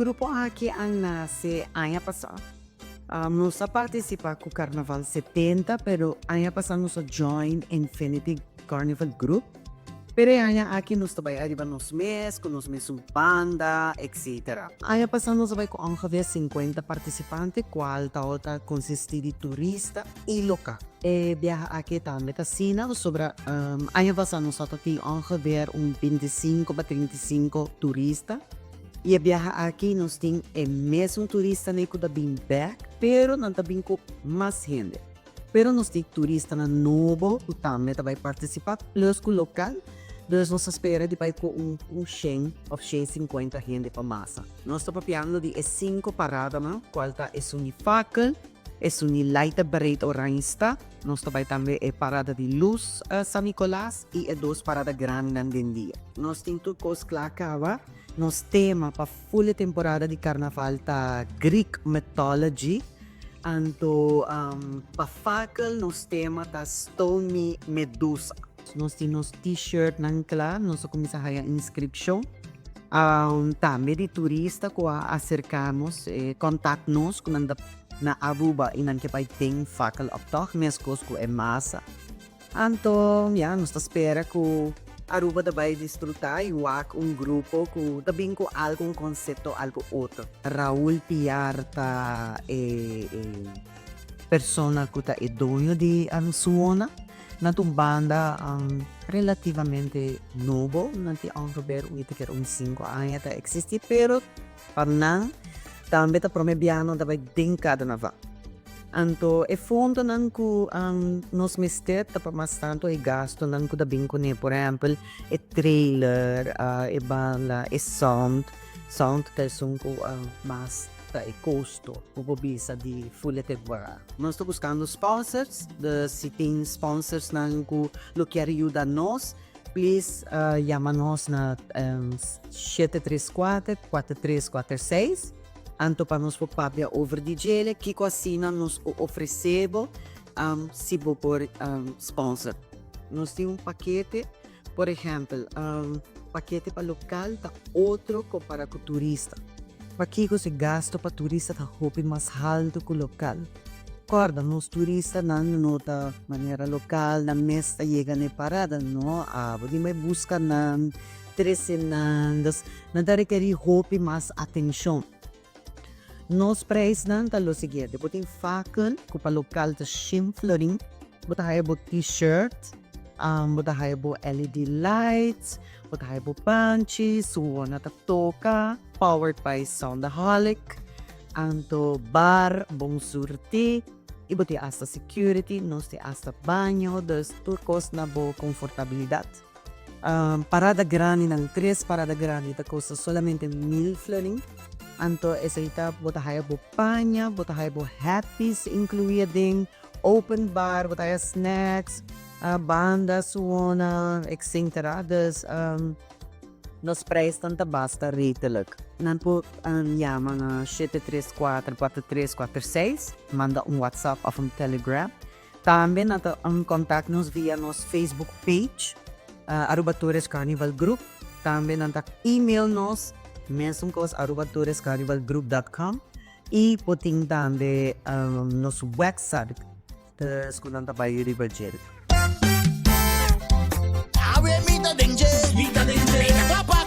grupo aki a nace aña pasa. Nos a participa cu Carnaval 70, pero aña pasa nos a join Infinity Carnival Group. Pero e aña aki nos ta bay ariba nos mes, cu nos mesun banda, etc. Aña pasa nos a bay cu ongeveer 50 participante, cual tabata consisti di turista y local. E biaha aki tambe ta asina, pasobra aña pasa nos tabata tin ongeveer un 25 pa 35 turista. Y e biaha aki nos tin e mesun turistanan cu ta bin bek, pero nan ta bin cu mas hende. Pero nos tin turistanan nobo cu tambe ta bay participa, plus cu local. Dus nos ta spera di bay cu un shen of shen cincuenta hende pa masa. Nos ta papiando di e cinco paradanan, cual ta esun di Fakkel, esun di Lighter Parade Oranjestad, nos ta bay tambe e parada di Luz San Nicolas y e dos parada grandinan den dia. Nos tin tur cos cla caba. Nos tema pa full e temporada di carnaval ta Greek Mythology. Anto pa Fakkel nos tema ta Stone Me Medusa. Nos tin nos t-shirtnan cla, nos a cuminsa haya inscripcion. Tambe di turista cu a acerca nos, contact nos cu nan ta na Aruba y nan ke bay den Fakkeloptocht mescos cu e masa. Anto ya nos ta spera cu Aruba ta bay disfruta y wak un grupo cu ta bin cu algo un concepto algo otro. Raul Piar ta e persona cu ta e doño di Suona. Nan ta un banda relativamente nobo, nan tin ongeveer un ita kier un cinco aña ta existi, pero pa nan tambe ta prome biaha nan ta bay den carnaval. Anto e fondonan cu nos mester ta pa mas tanto e gastonan cu ta bin cune, por ehempel e trailer, e banda, e sound, sound ta esun cu mas ta e costo cu bo bisa di full e temporada. Nos ta buscando sponsors, dus si tin sponsorsnan cu lo kier yuda nos, please yama nos na 734 4346. Anto pa nos por papia over di djele, kiko asina nos por ofrece bo si bo por sponsor. Nos tin un pakete, por ehempel, pakete pa local ta otro compara cu turista. Pakiko si gasto pa turista ta hopi mas halto cu local? Corda, nos turistanan no ta manera local, nan mes ta yega na e parada, no, abo di bay busca nan. Trese nan, dus nan ta rekerí hopi mas atenshon. Nos preisnan ta lo siguiente, bo tin fakel ku pa lokal ta shen florin, bo ta haya bo t-shirt, bo ta haya bo LED lights, bo ta haya bo panchi, suona ta toka, powered by Soundaholic, anto bar, bon surtí, i bo tin asta security, nos tin asta baño, dus tur kos na bo konfortabilidat. Parada grandinan, tres parada grandi ta kosta solamente mil florin. Anto esei ta bo ta haya bo paña, bo ta haya bo happies inkluí aden, open bar, bo ta haya snacks, banda suona, etcetera. Dus nos prijsnan ta basta redelijk. Nan por yama na 734 4346, manda un WhatsApp of un Telegram. Tambe nan ta contact nos via nos Facebook page, Aruba Tourist Carnival Group. Tambe nan ta email nos, mesun cos, arubatouristcarnivalgroup.com. Y por tin tambe nos website, dus cu nan ta bay riba dje. Awe mi ta den dje, mi ta den dje, mi ta topa.